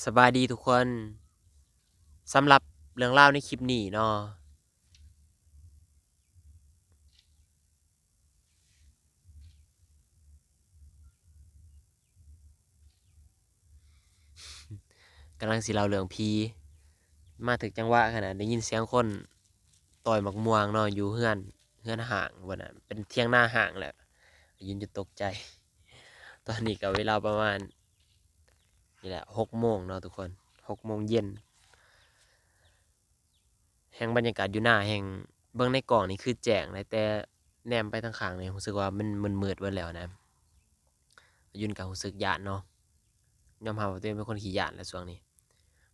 ສະບາຍດີທຸກຄົນ. ສຳລັບເລື່ອງລາວໃນຄລິບນີ້ເນາະ ກຳລັງຊິເລົ່າເລື່ອງຜີ ມາຖືກຈັງຫວະຂະໜາດ ໄດ້ຍິນສຽງຄົນຕ່ອຍໝາກມ່ວງເນາະ ຢູ່ເຮືອນ ເຮືອນຮ້າງພຸ້ນນະ ເປັນຖຽງນາຮ້າງແຫຼະ ໄດ້ຍິນຈົນຕົກໃຈ. ຕອນນີ້ກໍເວລາປະມານນີ້ແຫຼະ ຫົກໂມງເນາະທຸກຄົນ ຫົກໂມງເຢັນ. ແຮ່ງບັນຍາກາດຢູ່ນາແຮ່ງ ເບິ່ງໃນກ້ອງນີ້ຄືແຈ້ງເດ້ ແຕ່ແນມໄປທາງຂ້າງນີ້ຮູ້ສຶກວ່າມັນມືດໆເບິດແລ້ວນະ. ອາຍຸນກໍຮູ້ສຶກຢ້ານເນາະ ຍອມຮັບວ່າຕົວເອງເປັນຄົນຂີ້ຢ້ານແຫຼະຊ່ວງນີ້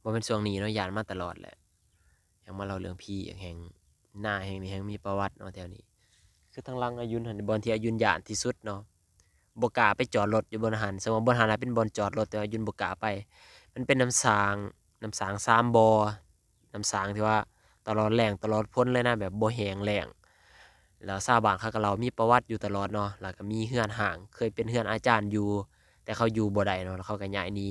ບໍ່ແມ່ນຊ່ວງນີ້ເນາະ ຢ້ານມາຕະຫຼອດແຫຼະ. ຢາກມາເລົ່າເລື່ອງຜີອີກແຮ່ງ ນາແຫ່ງນີ້ແຮ່ງມີປະຫວັດເນາະແຖວນີ້. ຄືທາງຫຼັງອາຍຸນຫັ້ນ ບ່ອນທີ່ອາຍຸນຢ້ານທີ່ສຸດເນາະ ບໍ່ກ້າໄປຈອດລົດຢູ່ບ່ອນຫັ້ນ ສະເໝືອນບ່ອນຫັ້ນນະເປັນບ່ອນຈອດລົດ ແຕ່ວ່າອາຍຸນບໍ່ກ້າໄປ. ມັນເປັນນ້ຳສ້າງ ນ້ຳສ້າງສາມບໍ່ ນ້ຳສ້າງທີ່ວ່າຕະຫຼອດແລ້ງຕະຫຼອດຝົນເລີຍນະ ແບບບໍ່ແຫ້ງແລ້ງ. ແລ້ວຊາວບ້ານເຂົາກໍເລົ່າມີປະຫວັດຢູ່ຕະຫຼອດເນາະ ແລ້ວກໍມີເຮືອນຮ້າງ ເຄີຍເປັນເຮືອນອາຈານຢູ່ ແຕ່ເຂົາຢູ່ບໍ່ໄດ້ເນາະ ແລ້ວເຂົາກໍຍ້າຍໜີ.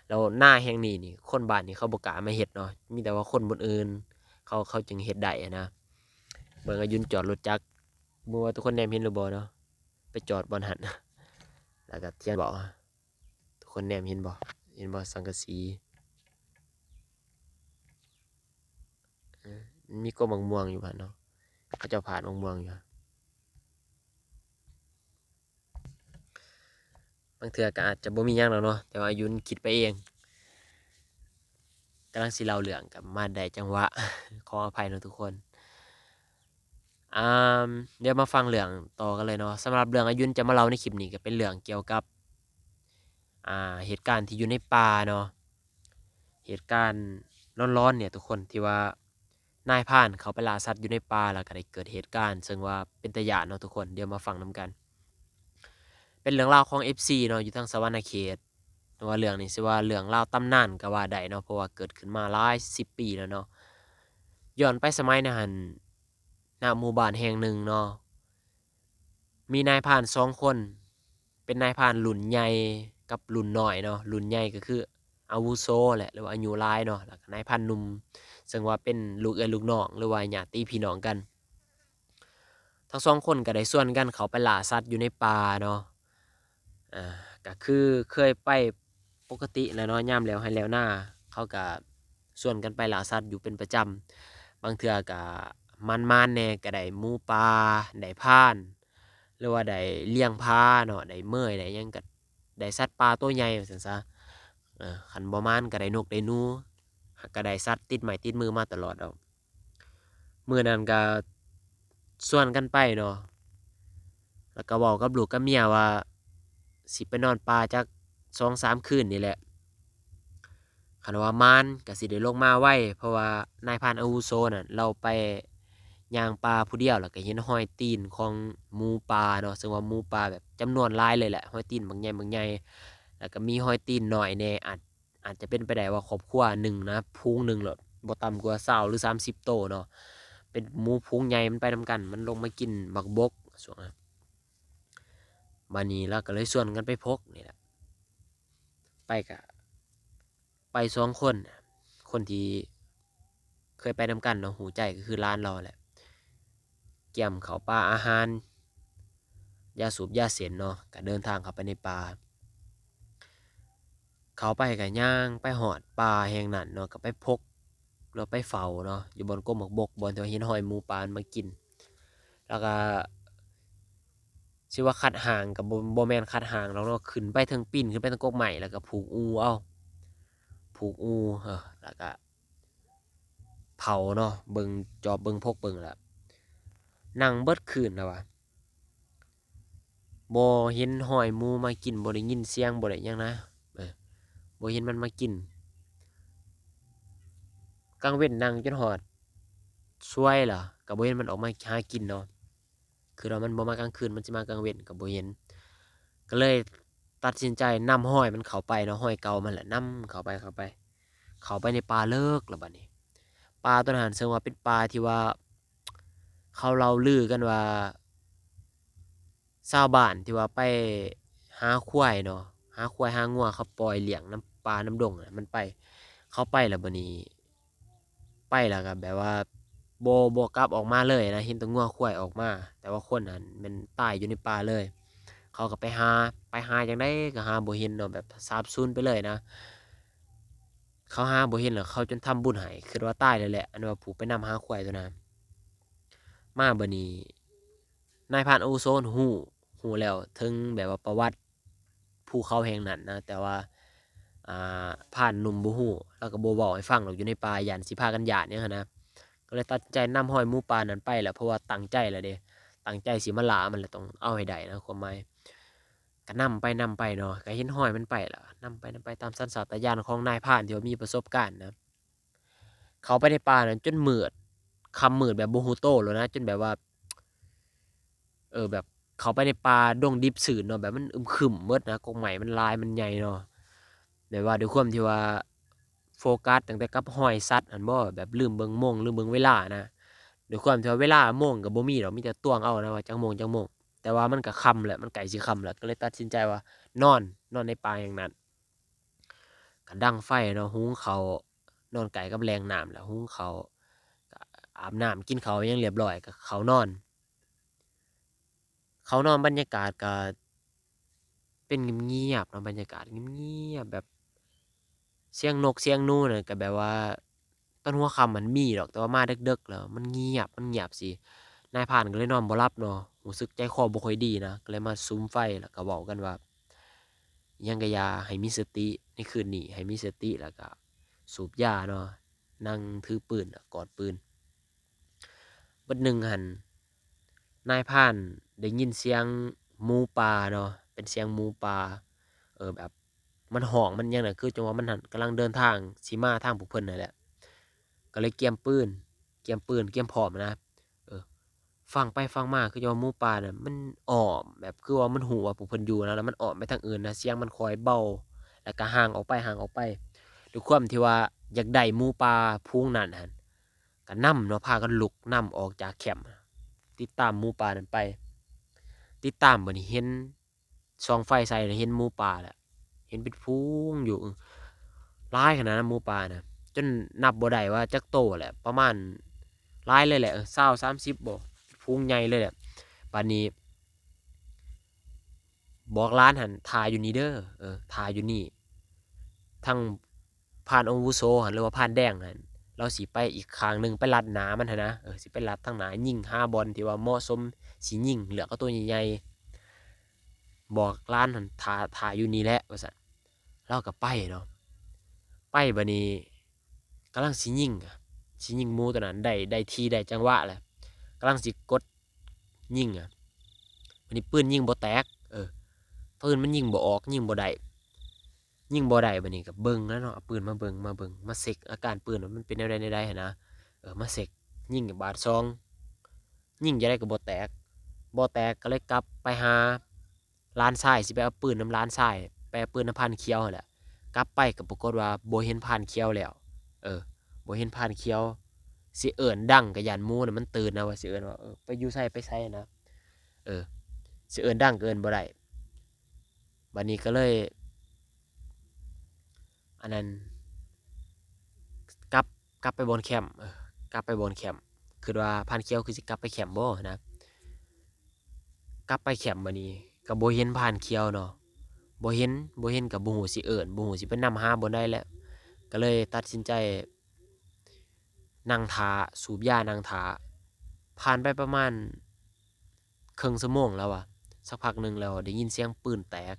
ແລ້ວນາແຫ່ງນີ້ນີ້ ຄົນບ້ານນີ້ເຂົາບໍ່ກ້າມາເຮັດເນາະ ມີແຕ່ວ່າຄົນບ່ອນອື່ນເຂົາ ເຂົາຈຶ່ງເຮັດໄດ້ຫັ້ນນະ. ເບິ່ງອາຍຸນຈອດລົດຈັກ ບໍ່ວ່າທຸກຄົນແນມເຫັນຫຼືບໍ່ເນາະ ໄປຈອດບ່ອນຫັ້ນ ແລ້ວກໍຖຽງເບົາ ທຸກຄົນແນມເຫັນບໍ່ ເຫັນບໍ່ ສັງກະສີ ເອີ ມັນມີກົກໝາກມ່ວງຢູ່ຫັ້ນເນາະ ເຂົາເຈົ້າຜາດໝາກມ່ວງຢູ່. ບາງເທື່ອກໍອາດຈະບໍ່ມີຫຍັງດອກເນາະ ແຕ່ວ່າອາຍຸນຄິດໄປເອງ ກຳລັງຊິເລົ່າເລື່ອງ ກໍມາໄດ້ຈັງຫວະ ຂໍອະໄພເນາະທຸກຄົນ. ອ່າ ດຽວມາຟັງເລື່ອງຕໍ່ກັນເລີຍເນາະ. ສຳລັບເລື່ອງອາຍຸນຈະມາເລົ່າໃນຄລິບນີ້ ກໍເປັນເລື່ອງກ່ຽວກັບ ອ່າ ເຫດການທີ່ຢູ່ໃນປ່າເນາະ ເຫດການຫຼອນໆນີ້ທຸກຄົນ ທີ່ວ່ານາຍພານເຂົາໄປລ່າສັດຢູ່ໃນປ່າ ແລ້ວກໍໄດ້ເກີດເຫດການ ເຊິ່ງວ່າເປັນຕາຢ້ານເນາະທຸກຄົນ. ດຽວມາຟັງນຳກັນ ເປັນເລື່ອງລາວຂອງເອັຟຊີເນາະ ຢູ່ທາງສະຫວັນນະເຂດ. ວ່າເລື່ອງນີ້ຊິວ່າເລື່ອງລາວຕຳນານກໍວ່າໄດ້ເນາະ ເພາະວ່າເກີດຂຶ້ນມາຫຼາຍສິບປີແລ້ວເນາະ. ຍ້ອນໄປສະໄໝນັ້ນຫັ້ນ ນະ ໝູ່ບ້ານແຫ່ງໜຶ່ງເນາະ ມີນາຍພານສອງຄົນ ເປັນນາຍພານລຸ້ນໃຫຍ່ກັບລຸ້ນນ້ອຍເນາະ. ລຸ້ນໃຫຍ່ກໍຄືອາວຸໂສແຫຼະ ຫຼືວ່າອາຍຸຫຼາຍເນາະ ແລ້ວກໍນາຍພານໜຸ່ມ ເຊິ່ງວ່າເປັນລູກເອື້ອຍລູກນ້ອງ ຫຼືວ່າຍາດຕິພີ່ນ້ອງກັນ. ທັງສອງຄົນກໍໄດ້ຊວນກັນເຂົ້າໄປລ່າສັດຢູ່ໃນປ່າເນາະ ອ່າ ກໍຄືເຄີຍໄປປົກກະຕິແຫຼະເນາະ ຍາມແລ້ວໄຮ່ແລ້ວນາ ເຂົາກໍຊວນກັນໄປລ່າສັດຢູ່ເປັນປະຈຳ. ບາງເທື່ອກໍໝານໆແດ່ ກໍໄດ້ໝູປ່າ ໄດ້ພານ ຫຼືວ່າໄດ້ລ້ຽງຜາເນາະ ໄດ້ເໝີຍ ໄດ້ຫຍັງ ກໍໄດ້ສັດປ່າໂຕໃຫຍ່ວ່າຊັ້ນຊະ. ເອີ ຄັນບໍ່ໝານກໍໄດ້ນົກໄດ້ໜູ ຫາກກໍໄດ້ສັດຕິດໄມ້ຕິດມືມາຕະຫຼອດດອກ. ມື້ນັ້ນກໍຊວນກັນໄປເນາະ ແລ້ວກໍເວົ້າກັບລູກກັບເມຍວ່າ ຊິໄປນອນປ່າຈັກສອງສາມຄືນນີ້ແຫຼະ ຄັນວ່າໝານກໍຊິໄດ້ລົງມາໄວ ເພາະວ່ານາຍພານອາວຸໂສນັ້ນ ລາວໄປຍ່າງປ່າຜູ້ດຽວ ແລ້ວກໍເຫັນຮອຍຕີນຂອງໝູປ່າເນາະ ເຊິ່ງວ່າໝູປ່າແບບຈຳນວນຫຼາຍເລີຍແຫຼະ ຮອຍຕີນບັກໃຫຍ່ໆ ແລ້ວກໍມີຮອຍຕີນນ້ອຍແດ່ ອາດ ອາດຈະເປັນໄປໄດ້ວ່າຄອບຄົວໜຶ່ງນະ ຝູງໜຶ່ງໂລດ ບໍ່ຕ່ຳກວ່າຊາວ ຫຼື ສາມສິບໂຕເນາະ ເປັນໝູຝູງໃຫຍ່ ມັນໄປນຳກັນ ມັນລົງມາກິນໝາກບົກຊ່ວງນັ້ນ. ບາດນີ້ລາວກໍເລີຍຊວນກັນໄປພົກນີ້ແຫຼະ ໄປກະ ໄປສອງຄົນ ຄົນທີ່ເຄີຍໄປນຳກັນເນາະ ຮູ້ໃຈກໍຄືຫຼານລາວແຫຼະ ກຽມເຂົ້າປາອາຫານ ຢາສູບຢາເສັ້ນເນາະ ກໍເດີນທາງເຂົ້າໄປໃນປ່າ. ເຂົ້າໄປກໍຍ່າງໄປຮອດປ່າແຫ່ງນັ້ນເນາະ ກໍໄປພົກ ຫຼືໄປເຝົ້າເນາະ ຢູ່ບ່ອນກົກໝາກບົກ ບ່ອນທີ່ວ່າເຫັນຮອຍໝູປ່າມັນມາກິນ. ແລ້ວກໍຊິວ່າຄັດຫາງກໍບໍ່ ບໍ່ແມ່ນຄັດຫາງດອກເນາະ ຂຶ້ນໄປເທິງ ປີນຂຶ້ນໄປເທິງກົກໄມ້ ແລ້ວກໍຜູກອູ່ເອົາ ຜູກອູ່ ເອີ ແລ້ວກໍເຜົາເນາະ ເບິ່ງ ຈອບເບິ່ງ ພົກເບິ່ງ ແລ້ວນັ່ງເບິດຄືນລະວ່າ ບໍ່ເຫັນຮອຍໝູມາກິນ ບໍ່ໄດ້ຍິນສຽງ ບໍ່ໄດ້ຫຍັງນະ ເອີ ບໍ່ເຫັນມັນມາກິນ. ກາງເວັນນັ່ງຈົນຮອດສວຍລະ ກໍບໍ່ເຫັນມັນອອກມາຫາກິນເນາະ ຄືວ່າມັນບໍ່ມາກາງຄືນ ມັນຊິມາກາງເວັນກໍບໍ່ເຫັນ ກໍເລີຍຕັດສິນໃຈນຳຮອຍມັນເຂົ້າໄປເນາະ ຮອຍເກົ່າມັນແຫຼະ ນຳເຂົ້າໄປ ເຂົ້າໄປ ເຂົ້າໄປໃນປ່າເລິກລະບາດນີ້. ປ່າຕົວນັ້ນເຊິ່ງວ່າເປັນປ່າທີ່ວ່າ ເຂົາເລົ່າລືກັນວ່າ ຊາວບ້ານທີ່ວ່າໄປຫາຄວາຍເນາະ ຫາຄວາຍຫາງົວ ເຂົາປ່ອຍລ້ຽງນຳ ປ່ານຳດົງນະ ມັນໄປ ເຂົາໄປແລ້ວບາດນີ້ ໄປແລ້ວກໍແບບວ່າບໍ່ ບໍ່ກັບອອກມາເລີຍນະ ເຫັນແຕ່ງົວຄວາຍອອກມາ ແຕ່ວ່າຄົນຫັ້ນແມ່ນຕາຍຢູ່ໃນປ່າເລີຍ. ເຂົາກໍໄປຫາ ໄປຫາຈັ່ງໃດກໍຫາບໍ່ເຫັນເນາະ ແບບສາບສູນໄປເລີຍນະ. ເຂົາຫາບໍ່ເຫັນແລ້ວ ເຂົາຈົນທຳບຸນໃຫ້ ຄິດວ່າຕາຍແລ້ວແຫຼະ ອັນວ່າຜູ້ໄປນຳຫາຄວາຍຕົວນັ້ນ. ມາບາດນີ້ ນາຍພານອາວຸໂສຮູ້ ຮູ້ແລ້ວເຖິງແບບວ່າປະຫວັດພູເຂົາແຫ່ງນັ້ນນະ ແຕ່ວ່າ ອ່າ ພານໜຸ່ມບໍ່ຮູ້ ລາວກໍບໍ່ເວົ້າໃຫ້ຟັງດອກ ຢູ່ໃນປ່າ ຢ້ານຊິພາກັນຢ້ານຫຍັງຫັ້ນນະ. ກໍເລີຍຕັດສິນໃຈນຳຮອຍໝູປ່ານັ້ນໄປແຫຼະ ເພາະວ່າຕັ້ງໃຈແລ້ວເດ້ ຕັ້ງໃຈຊິມາລ່າມັນແຫຼະ ຕ້ອງເອົາໃຫ້ໄດ້ນະ ຄວາມໝາຍ. ກໍນຳໄປ ນຳໄປເນາະ ກໍເຫັນຮອຍມັນໄປແລ້ວ ນຳໄປ ນຳໄປຕາມສັນຊາດຕະຍານຂອງນາຍພານທີ່ວ່າມີປະສົບການນະ. ເຂົ້າໄປໃນປ່ານັ້ນຈົນມືດ ຄ່ຳມືດແບບບໍ່ຮູ້ໂຕແລ້ວນະ ຈົນແບບວ່າ ເອີ ແບບເຂົ້າໄປໃນປ່າດົງດິບຊື້ນເນາະ ແບບມັນອຶມຄຶມໝົດນະ ກົກໄມ້ມັນຫຼາຍ ມັນໃຫຍ່ເນາະ. ແບບວ່າດ້ວຍຄວາມທີ່ວ່າໂຟກັສຕັ້ງແຕ່ກັບຮອຍສັດຫັ້ນບໍ ແບບລືມເບິ່ງໂມງ ລືມເບິ່ງເວລານະ. ດ້ວຍຄວາມທີ່ວ່າເວລາໂມງກໍບໍ່ມີດອກ ມີແຕ່ຕວງເອົານະວ່າຈັກໂມງ ຈັກໂມງ ແຕ່ວ່າມັນກໍຄ່ຳແລ້ວ ມັນໃກ້ຊິຄ່ຳແລ້ວ ກໍເລີຍຕັດສິນໃຈວ່ານອນ ນອນໃນປ່າແຫ່ງນັ້ນ. ກໍດັງໄຟເນາະ ຫຸງເຂົ້າ ນອນໃກ້ກັບແຫຼ່ງນ້ຳແລ້ວ ຫຸງເຂົ້າ ກໍອາບນ້ຳ ກິນເຂົ້າຫຍັງລຽບຮ້ອຍ ກໍເຂົ້ານອນ. ເຂົ້ານອນ ບັນຍາກາດກໍເປັນງຽບໆເນາະ ບັນຍາກາດງຽບໆ ແບບສຽງນົກສຽງໜູນັ້ນ ກໍແບບວ່າຕອນຫົວຄ່ຳມັນມີດອກ ແຕ່ວ່າມາເດິກໆແລ້ວມັນງຽບ ມັນງຽບຊີ້. ນາຍພານກໍເລີຍນອນບໍ່ຫຼັບເນາະ ຮູ້ສຶກໃຈຄໍບໍ່ຄ່ອຍດີນະ ກໍເລີຍມາສຸມໄຟ ແລ້ວກໍເວົ້າກັນວ່າ ຫຍັງກໍຢ່າ ໃຫ້ມີສະຕິໃນຄືນນີ້ ໃຫ້ມີສະຕິ ແລ້ວກໍສູບຢາເນາະ ນັ່ງຖືປືນ ກອດປືນ. ບາດໜຶ່ງຫັ້ນ ນາຍພານໄດ້ຍິນສຽງໝູປ່າເນາະ ເປັນສຽງໝູປ່າ ເອີ ແບບມັນຮ້ອງ ມັນຫຍັງນະ ຄືຈັງວ່າມັນຫັ້ນກຳລັງເດີນທາງຊິມາທາງພວກເພິ່ນນັ້ນແຫຼະ ກໍເລີຍກຽມປືນ ກຽມປືນ ກຽມພ້ອມນະ. ເອີ ຟັງໄປຟັງມາ ຄືຈະວ່າໝູປ່ານະ ມັນອ້ອມ ແບບຄືວ່າມັນຮູ້ວ່າພວກເພິ່ນຢູ່ນະ ແລ້ວມັນອ້ອມໄປທາງອື່ນນະ ສຽງມັນຄ່ອຍເບົາ ແລ້ວກໍຫ່າງອອກໄປ ຫ່າງອອກໄປ. ດ້ວຍຄວາມທີ່ວ່າຢາກໄດ້ໝູປ່າຝູງນັ້ນຫັ້ນ ກໍນຳເນາະ ພາກັນລຸກນຳອອກຈາກແຄ້ມ ຕິດຕາມໝູປ່ານັ້ນໄປ. ຕິດຕາມ ບາດນີ້ເຫັນ ສ່ອງໄຟໃສ່ແລ້ວເຫັນໝູປ່າແຫຼະ ເຫັນເປັນຝູງຢູ່ ເອີ ຫຼາຍຂະໜາດນະ ໝູປ່ານະ ຈົນນັບບໍ່ໄດ້ວ່າຈັກໂຕແຫຼະ ປະມານຫຼາຍເລີຍແຫຼະ ເອີ ຊາວ ສາມສິບບໍ ເປັນຝູງໃຫຍ່ເລີຍແຫຼະ. ບາດນີ້ບອກຫຼານຫັ້ນ ຖ້າຢູ່ນີ້ເດີ ເອີ ຖ້າຢູ່ນີ້ ທັງ ພານອາວຸໂສຫັ້ນ ຫຼືວ່າພານແດງຫັ້ນ ລາວຊິໄປອີກຂ້າງໜຶ່ງ ໄປລັດໜ້າມັນຫັ້ນນະ ເອີ ຊິໄປລັດທາງໜ້າ ຍິງຫາບ່ອນທີ່ວ່າເໝາະສົມ ຊິຍິງ ເລືອກເອົາໂຕໃຫຍ່ໆ ບອກຫຼານຫັ້ນ ຖ້າ ຖ້າຢູ່ນີ້ແຫຼະ ວ່າຊັ້ນ. ລາວກໍໄປເນາະ ໄປ ບາດນີ້ກຳລັງຊິຍິງ ຊິຍິງໝູໂຕນັ້ນ ໄດ້ ໄດ້ທີ່ໄດ້ຈັງຫວະແລ້ວ ກຳລັງຊິກົດ ຍິງອະ ບາດນີ້ປືນຍິງບໍ່ແຕກ ເອີ ປືນມັນຍິງບໍ່ອອກ ຍິງບໍ່ໄດ້ ຍິງບໍ່ໄດ້ ບາດນີ້ກໍເບິ່ງແລ້ວເນາະ ເອົາປືນມາເບິ່ງ ມາເບິ່ງ ມາເຊັກອາການປືນວ່າມັນເປັນແນວໃດແນວໃດຫັ້ນນະ ເອີ ມາເຊັກ ຍິງບາດສອງ ຍິງຈັ່ງໃດກໍບໍ່ແຕກ ບໍ່ແຕກ ກໍເລີຍກັບໄປຫາ ຫຼານຊາຍ ຊິໄປເອົາປືນນຳຫຼານຊາຍ ໄປເອົາປືນນຳພານຂຽວຫັ້ນແຫຼະ ກັບໄປກໍປາກົດວ່າບໍ່ເຫັນພານຂຽວແລ້ວ ເອີ ບໍ່ເຫັນພານຂຽວ ຊິເອີ້ນດັງກໍຢ້ານໝູນະມັນຕື່ນນະ ວ່າຊິເອີ້ນວ່າ ເອີ ໄປຢູ່ໃສໄປໃສນະ ເອີ ຊິເອີ້ນດັງກໍເອີ້ນບໍ່ໄດ້ ບາດນີ້ກໍເລີຍ ອັນນັ້ນ ກັບ ກັບໄປບ່ອນແຄ້ມ ເອີ ກັບໄປບ່ອນແຄ້ມ ຄິດວ່າພານຂຽວຄືຊິກັບໄປແຄ້ມບໍ່ນະ ກັບໄປແຄ້ມ ບາດນີ້ກໍບໍ່ເຫັນພານຂຽວເນາະ ບໍ່ເຫັນ ບໍ່ເຫັນກໍບໍ່ຮູ້ຊິເອີ້ນ ບໍ່ຮູ້ຊິໄປນຳຫາບ່ອນໃດແລ້ວ ກໍເລີຍຕັດສິນໃຈນັ່ງຖ້າ ສູບຢານັ່ງຖ້າ ຜ່ານໄປປະມານ ເຄິ່ງຊົ່ວໂມງແລ້ວວ່າ ສັກພັກໜຶ່ງແລ້ວໄດ້ຍິນສຽງປືນແຕກ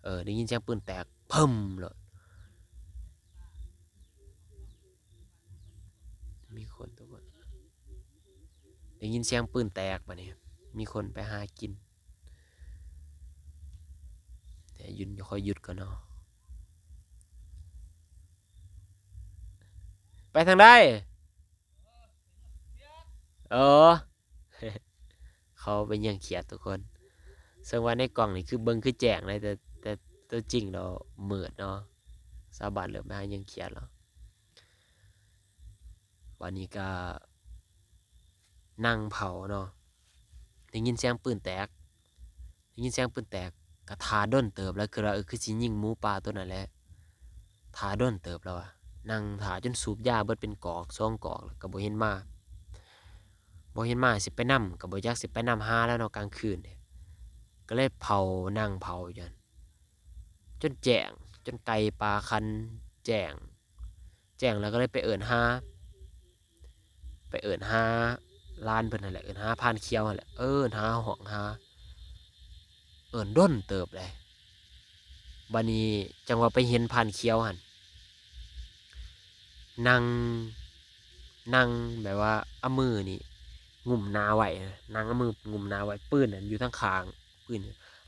ເອີ ໄດ້ຍິນສຽງປືນແຕກ ປຶ້ມ ໂລດ ມີຄົນ ທຸກຄົນ ໄດ້ຍິນສຽງປືນແຕກ ບາດນີ້ມີຄົນໄປຫາກິນ ແຕ່ຢຸດ ຄ່ອຍຢຸດກ່ອນເນາະ ໄປທາງໃດ? ເອີ ເຂົາໄປຍ່າງຂຽດທຸກຄົນ ເຊິ່ງວ່າໃນກ້ອງນີ້ຄືເບິ່ງຄືແຈ້ງເລີຍ ແຕ່ ແຕ່ຕົວຈິງແລ້ວມືດເນາະ ຊາວບ້ານເລີ່ມໄປຫາຍ່າງຂຽດແລ້ວ ບາດນີ້ກະນັ່ງເຝົ້າເນາະ ໄດ້ຍິນສຽງປືນແຕກ ໄດ້ຍິນສຽງປືນແຕກ ກະຖ້າດົນເຕີບແລ້ວ ຄິດວ່າ ເອີ ຄືຊິຍິງໝູປ່າໂຕນັ້ນແຫຼະ ຖ້າດົນເຕີບແລ້ວວ່າ ນັ່ງຖ້າຈົນສູບຢາເບິດເປັນກອກສອງກອກ ແລ້ວກໍບໍ່ເຫັນມາ ບໍ່ເຫັນມາ ຊິໄປນຳກໍບໍ່ຈັກຊິໄປນຳຫາແລ້ວເນາະ ກາງຄືນນີ້ ກໍເລີຍເຝົ້າ ນັ່ງເຝົ້າຢູ່ຫັ້ນ ຈົນແຈ້ງ ຈົນໄກ່ປ່າຂັນແຈ້ງ ແຈ້ງແລ້ວກໍເລີຍໄປເອີ້ນຫາ ໄປເອີ້ນຫາຫຼານເພິ່ນຫັ້ນແຫຼະ ເອີ້ນຫາພານຂຽວຫັ້ນແຫຼະ ເອີ້ນຫາ ຮ້ອງຫາ ເອີ້ນດົນເຕີບເລີຍ. ບາດນີ້ຈັ່ງວ່າໄປເຫັນພານຂຽວຫັ້ນ ນັ່ງ ນັ່ງແບບວ່າເອົາມືນີ້ງຸ້ມໜ້າໄວ້ນະ ນັ່ງເອົາມືງຸ້ມໜ້າໄວ້ ປືນນັ້ນຢູ່ທາງຂ້າງ ປືນ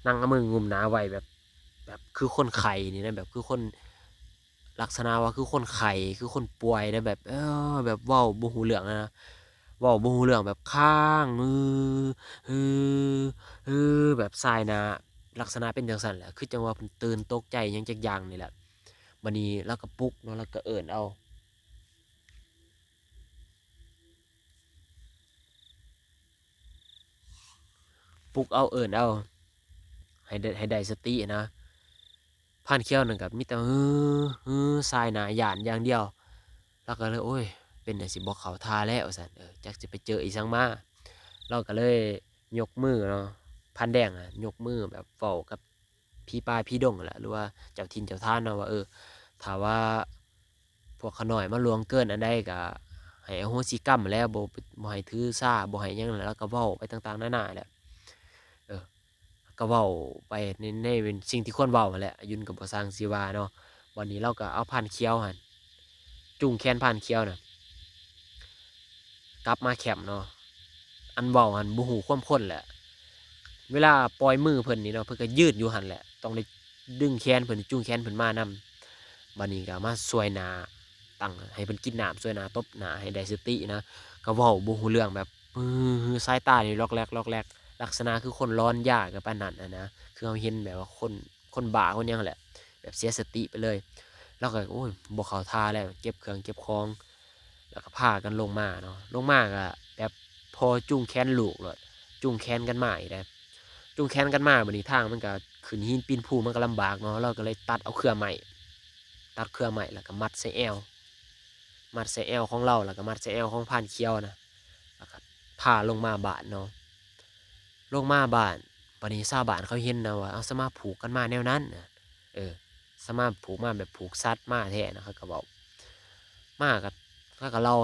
ນັ່ງເອົາມືງຸ້ມໜ້າໄວ້ແບບ ແບບຄືຄົນໄຂ້ນີ້ນະ ແບບຄືຄົນ ລັກສະນະວ່າຄືຄົນໄຂ້ ຄືຄົນປ່ວຍນະ ແບບ ເອີ ແບບເວົ້າບໍ່ຮູ້ເລື່ອງນະ ເວົ້າບໍ່ຮູ້ເລື່ອງ ແບບຄ້າງ ຮື ຮື ຮື ແບບສາຍໜ້າ ລັກສະນະເປັນຈັ່ງຊັ້ນແຫຼະ ຄືຈັ່ງວ່າເພິ່ນຕື່ນຕົກໃຈຫຍັງຈັກຢ່າງນີ້ແຫຼະ. ບາດນີ້ລາວກໍປຸກເນາະ ລາວກໍເອີ້ນເອົາ ປຸກເອົາ ເອີ້ນເອົາ ໃຫ້ໄດ້ ໃຫ້ໄດ້ສະຕິນະ. ພານຂຽວນັ້ນກໍມີແຕ່ ຮື ຮື ສາຍໜ້າຢ້ານຢ່າງດຽວ ລາວກໍເລີຍ ໂອ້ຍ ເປັນຫຍັງຊິບໍ່ເຂົ້າທ່າແລ້ວວ່າຊັ້ນ ເອີ ຈັກຊິໄປເຈີອີ່ຫຍັງມາ. ລາວກໍເລີຍຍົກມືເນາະ ພານແດງນະ ຍົກມືແບບເວົ້າກັບ ຜີປ່າຜີດົງຫັ້ນແຫຼະ ຫຼືວ່າເຈົ້າຖິ່ນເຈົ້າຖານເນາະ ວ່າ ເອີ ຖ້າວ່າພວກຂ້ານ້ອຍມາລ່ວງເກີນອັນໃດກໍໃຫ້ອະໂຫສິກຳແຫຼະ ບໍ່ ບໍ່ໃຫ້ຖືສາ ບໍ່ໃຫ້ຫຍັງ ແລ້ວກໍເວົ້າໄປຕ່າງໆນານາແຫຼະ ເອີ ກໍເວົ້າໄປໃນ ໃນສິ່ງທີ່ຄວນເວົ້າຫັ້ນແຫຼະ ອາຍຸນກໍບໍ່ຊ່າງຊິວ່າເນາະ. ບັດນີ້ລາວກໍເອົາພານຂຽວຫັ້ນ ຈູງແຂນພານຂຽວນະ ກັບມາແຄ້ມເນາະ ອັນເວົ້າຫັ້ນບໍ່ຮູ້ຄວາມຄົນແຫຼະ ເວລາປ່ອຍມືເພິ່ນນີ້ເນາະ ເພິ່ນກໍຢືນຢູ່ຫັ້ນແຫຼະ ຕ້ອງໄດ້ດຶງແຂນເພິ່ນ ຈູງແຂນເພິ່ນມານຳ. ບັດນີ້ກໍມາຊ່ວຍໜ້າ ຕັ້ງໃຫ້ເພິ່ນກິນນ້ຳ ຊ່ວຍໜ້າ ຕົບໜ້າໃຫ້ໄດ້ສະຕິນະ ກໍເວົ້າບໍ່ຮູ້ເລື່ອງ ແບບ ຮື ສາຍຕານີ້ລອກແລກ ລອກແລກ ລັກສະນະຄືຄົນຫຼອນຢາກໍປານນັ້ນນະ ຄືເຮົາເຫັນແບບວ່າຄົນ ຄົນບ້າຄົນຫຍັງຫັ້ນແຫຼະ ແບບເສຍສະຕິໄປເລີຍ. ລາວກໍ ໂອ້ຍ ບໍ່ເຂົ້າທ່າແລ້ວ ເກັບເຄື່ອງເກັບຂອງ ແລ້ວກໍພາກັນລົງມາເນາະ ລົງມາກໍແບບພໍ່ຈູງແຂນລູກໂລດ ຈູງແຂນກັນມາອີກເດ້ ຈູງແຂນກັນມາ. ບັດນີ້ທາງມັນກໍຂຶ້ນຫີນປີນພູ ມັນກໍລຳບາກເນາະ ລາວກໍເລີຍຕັດເອົາເຄືອໄມ້ ຕັດເຄືອໄມ້ ແລ້ວກໍມັດໃສ່ແອວ ມັດໃສ່ແອວຂອງລາວ ແລ້ວກໍມັດໃສ່ແອວຂອງພານຂຽວນະ ແລ້ວກໍພາລົງມາບ້ານເນາະ. ລົງມາບ້ານ ບັດນີ້ຊາວບ້ານເຂົາເຫັນນະວ່າ ເອົາ ສະມາຜູກກັນມາແນວນັ້ນນະ ເອີ ສະມາຜູກມາແບບຜູກສັດມາແທ້ນະ ເຂົາກໍເວົ້າ ມາກໍ ເຂົາກໍເລົ່າ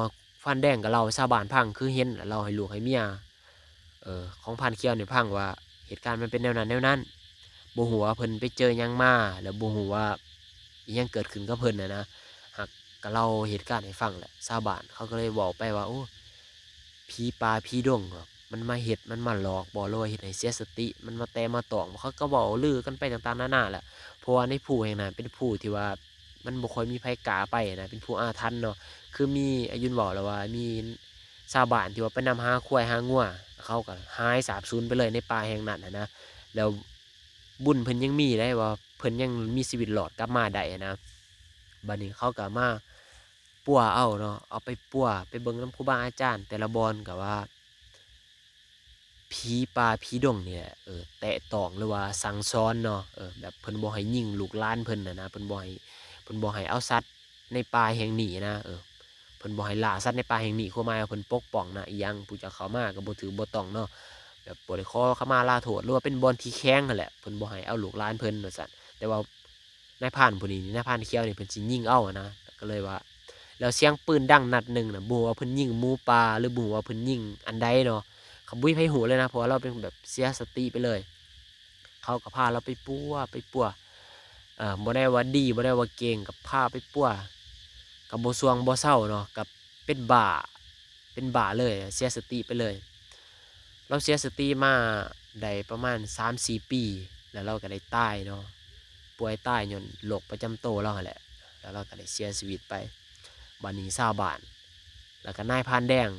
ພານແດງກໍເລົ່າໃຫ້ຊາວບ້ານຟັງ ຄືເຫັນ ແລ້ວເລົ່າໃຫ້ລູກໃຫ້ເມຍ ເອີ ຂອງພານຂຽວນີ້ຟັງວ່າ ເຫດການມັນເປັນແນວນັ້ນແນວນັ້ນ ບໍ່ຮູ້ວ່າເພິ່ນໄປເຈີຫຍັງມາ ແລ້ວບໍ່ຮູ້ວ່າອີ່ຫຍັງເກີດຂຶ້ນກັບເພິ່ນນະນະ ຫາກກໍເລົ່າເຫດການໃຫ້ຟັງແຫຼະ. ຊາວບ້ານເຂົາກໍເລີຍເວົ້າໄປວ່າ ໂອ້ ຜີປ່າຜີດົງ ມັນມາເຮັດ ມັນມາຫຼອກບໍ ຫຼືວ່າເຮັດໃຫ້ເສຍສະຕິ ມັນມາແຕະມາຕ້ອງບໍ. ເຂົາກໍເວົ້າລືກັນໄປຕ່າງໆນານາແຫຼະ ເພາະວ່າໃນພູແຫ່ງນັ້ນເປັນພູທີ່ວ່າມັນບໍ່ຄ່ອຍມີໃຜກ້າໄປນະ ເປັນພູອາຖັນເນາະ. ຄືມີ ອາຍຸນເວົ້າແລ້ວວ່າ ມີຊາວບ້ານທີ່ວ່າໄປນຳຫາຄວາຍຫາງົວ ເຂົາກໍຫາຍສາບສູນໄປເລີຍໃນປ່າແຫ່ງນັ້ນຫັ້ນນະ ແລ້ວບຸນເພິ່ນຍັງມີເດ້ ວ່າເພິ່ນຍັງມີຊີວິດລອດກັບມາໄດ້ຫັ້ນນະ. ບັດນີ້ເຂົາກໍມາປົວເອົາເນາະ ເອົາໄປປົວ ໄປເບິ່ງນຳຄູບາອາຈານ ແຕ່ລະບ່ອນກໍວ່າ ຜີປ່າຜີດົງນີ້ແຫຼະ ເອີ ແຕະຕ້ອງ ຫຼືວ່າສັ່ງສອນເນາະ ເອີ ແບບເພິ່ນບໍ່ໃຫ້ຍິງລູກຫຼານເພິ່ນຫັ້ນນະ ເພິ່ນບໍ່ໃຫ້ ເພິ່ນບໍ່ໃຫ້ເອົາສັດໃນປ່າແຫ່ງນີ້ນະ ເອີ ເພິ່ນບໍ່ໃຫ້ລ່າສັດໃນປ່າແຫ່ງນີ້ ຄວາມໝາຍວ່າເພິ່ນປົກປ້ອງນະ ອີ່ຫຍັງ ຜູ້ຈະເຂົ້າມາກໍບໍ່ຖືກບໍ່ຕ້ອງເນາະ ແບບບໍ່ໄດ້ຂໍຂະມາລາໂທດ ຫຼືວ່າເປັນບ່ອນທີ່ແຂງຫັ້ນແຫຼະ ເພິ່ນບໍ່ໃຫ້ເອົາລູກຫຼານເພິ່ນວ່າຊັ້ນ. ແຕ່ວ່າ ນາຍພານຜູ້ນີ້ ນາຍພານຂຽວນີ້ ເພິ່ນຊິຍິງເອົານະ ກໍເລີຍວ່າ ແລ້ວສຽງປືນດັງນັດໜຶ່ງນະ ບໍ່ຮູ້ວ່າເພິ່ນຍິງໝູປ່າ ຫຼືບໍ່ຮູ້ວ່າເພິ່ນຍິງອັນໃດເນາະ ກໍບໍ່ມີໃຜຮູ້ເລີຍນະ ເພາະວ່າລາວເປັນແບບເສຍສະຕິໄປເລີຍ. ເຂົາກໍພາລາວໄປປົວ ໄປປົວ ເອີ ບໍ່ໄດ້ວ່າດີ ບໍ່ໄດ້ວ່າເກັ່ງ ກໍພາໄປປົວ ກໍບໍ່ສ່ວງບໍ່ເຊົາເນາະ ກໍເປັນບ້າ ເປັນບ້າເລີຍ ເສຍສະຕິໄປເລີຍ. ລາວເສຍສະຕິມາໄດ້ປະມານສາມສີ່ປີ ແລ້ວລາວກໍໄດ້ຕາຍເນາະ ປ່ວຍຕາຍຍ້ອນໂລກປະຈຳໂຕລາວຫັ້ນແຫຼະ ແລ້ວລາວກໍໄດ້ເສຍຊີວິດໄປ. ບາດນີ້ຊາວບ້ານ ແລ້ວກໍນາຍພານແດງ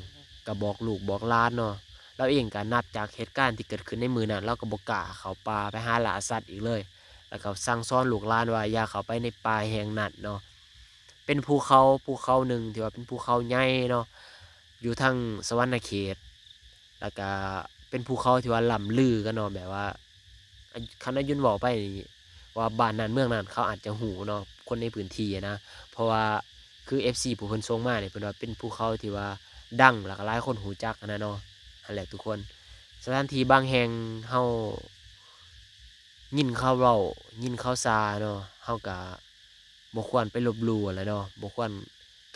ກໍບອກລູກບອກຫຼານເນາະ ລາວເອງກໍນັບຈາກເຫດການທີ່ເກີດຂຶ້ນໃນມື້ນັ້ນ ລາວກໍບໍ່ກ້າເຂົ້າປ່າໄປຫາລ່າສັດອີກເລີຍ ແລ້ວກໍສັ່ງສອນລູກຫຼານວ່າຢ່າເຂົ້າໄປໃນປ່າແຫ່ງນັ້ນເນາະ. ເປັນພູເຂົາ ພູເຂົາໜຶ່ງທີ່ວ່າເປັນພູເຂົາໃຫຍ່ເນາະ ຢູ່ທາງສະຫວັນນະເຂດ ແລ້ວກະເປັນພູເຂົາທີ່ວ່າລ່ຳລືກັນເນາະ ແບບວ່າ ອາ ຄັນອາຍຸນເວົ້າໄປນີ້ ວ່າບ້ານນັ້ນເມືອງນັ້ນ ເຂົາອາດຈະຮູ້ເນາະ ຄົນໃນພື້ນທີ່ນະ ເພາະວ່າຄືເອັຟຊີຜູ້ເພິ່ນສົ່ງມານີ້ ເພິ່ນວ່າເປັນພູເຂົາທີ່ວ່າດັງ ແລ້ວກໍຫຼາຍຄົນຮູ້ຈັກຫັ້ນນະເນາະ. ຫັ້ນແຫຼະທຸກຄົນ ສະຖານທີ່ບາງແຫ່ງເຮົາຍິນເຂົາເວົ້າ ຍິນເຂົາຊ່າເນາະ ເຮົາກໍບໍ່ຄວນໄປລົບຫຼູ່ຫັ້ນແຫຼະເນາະ ບໍ່ຄວນ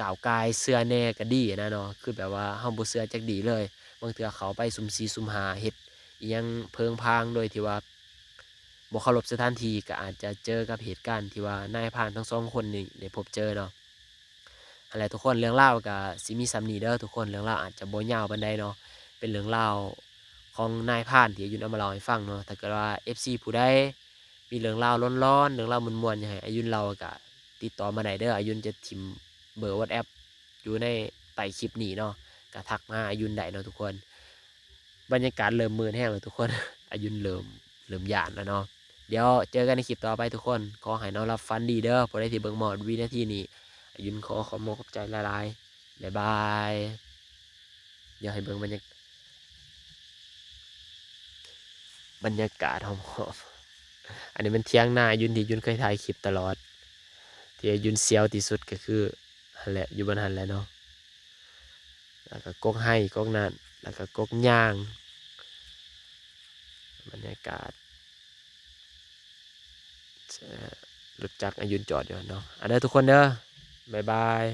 ກ້າວກ່າຍເຊື່ອແດ່ກໍດີຫັ້ນນະເນາະ. ຄືແບບວ່າເຮົາບໍ່ເຊື່ອຈັກດີ້ເລີຍ ບາງເທື່ອເຂົ້າໄປສຸ່ມສີ່ສຸ່ມຫ້າ ເຮັດອີ່ຫຍັງເພີງພາງໂດຍທີ່ວ່າ ບໍ່ເຄົາລົບສະຖານທີ່ ກໍອາດຈະເຈີກັບເຫດການທີ່ວ່ານາຍພານທັງສອງຄົນນີ້ໄດ້ພົບເຈີເນາະ. ຫັ້ນແຫຼະທຸກຄົນ ເລື່ອງລາວກໍຊິມີສ່ຳນີ້ເດີທຸກຄົນ ເລື່ອງລາວອາດຈະບໍ່ຍາວປານໃດເນາະ ເປັນເລື່ອງລາວຂອງນາຍພານທີ່ອາຍຸນເອົາມາເລົ່າໃຫ້ຟັງເນາະ. ຖ້າເກີດວ່າເອັຟຊີຜູ້ໃດມີເລື່ອງລາວຫຼອນໆ ເລື່ອງລາວມ່ວນໆ ຢາກໃຫ້ອາຍຸນເລົ່າ ກໍຕິດຕໍ່ມາໄດ້ເດີ ອາຍຸນຈະຖິ້ມເບີ WhatsApp ຢູ່ໃນໃຕ້ຄລິບນີ້ເນາະ ກໍທັກມາຫາອາຍຸນໄດ້ເນາະທຸກຄົນ. ບັນຍາກາດເລີ່ມມືດແຮງແລ້ວທຸກຄົນ ອາຍຸນເລີ່ມ ເລີ່ມຢ້ານແລ້ວເນາະ. ດຽວເຈີກັນໃນຄລິບຕໍ່ໄປທຸກຄົນ ຂໍໃຫ້ນອນຫຼັບຝັນດີເດີ. ຜູ້ໃດທີ່ເບິ່ງມາຮອດວິນາທີນີ້ ອາຍຸນຂໍຂອບມຸກຂອບໃຈຫຼາຍໆ ບາຍບາຍ. ດຽວໃຫ້ເບິ່ງບັນຍາ ບັນຍາກາດຫອມໆ ອັນນີ້ແມ່ນຖຽງນາອາຍຸນທີ່ອາຍຸນເຄີຍຖ່າຍຄລິບຕະຫຼອດ ທີ່ອາຍຸນສຽວທີ່ສຸດກໍຄືຫັ້ນແຫຼະ ຢູ່ບ່ອນຫັ້ນແຫຼະເນາະ. ແລ້ວກໍກົກໄຮ່ກົກນັ້ນ ແລ້ວກໍກົກຍາງ ບັນຍາກາດ ລົດຈັກອາຍຸນຈອດຢູ່ຫັ້ນເນາະ. ອັນເດີທຸກຄົນເດີ ບາຍບາຍ.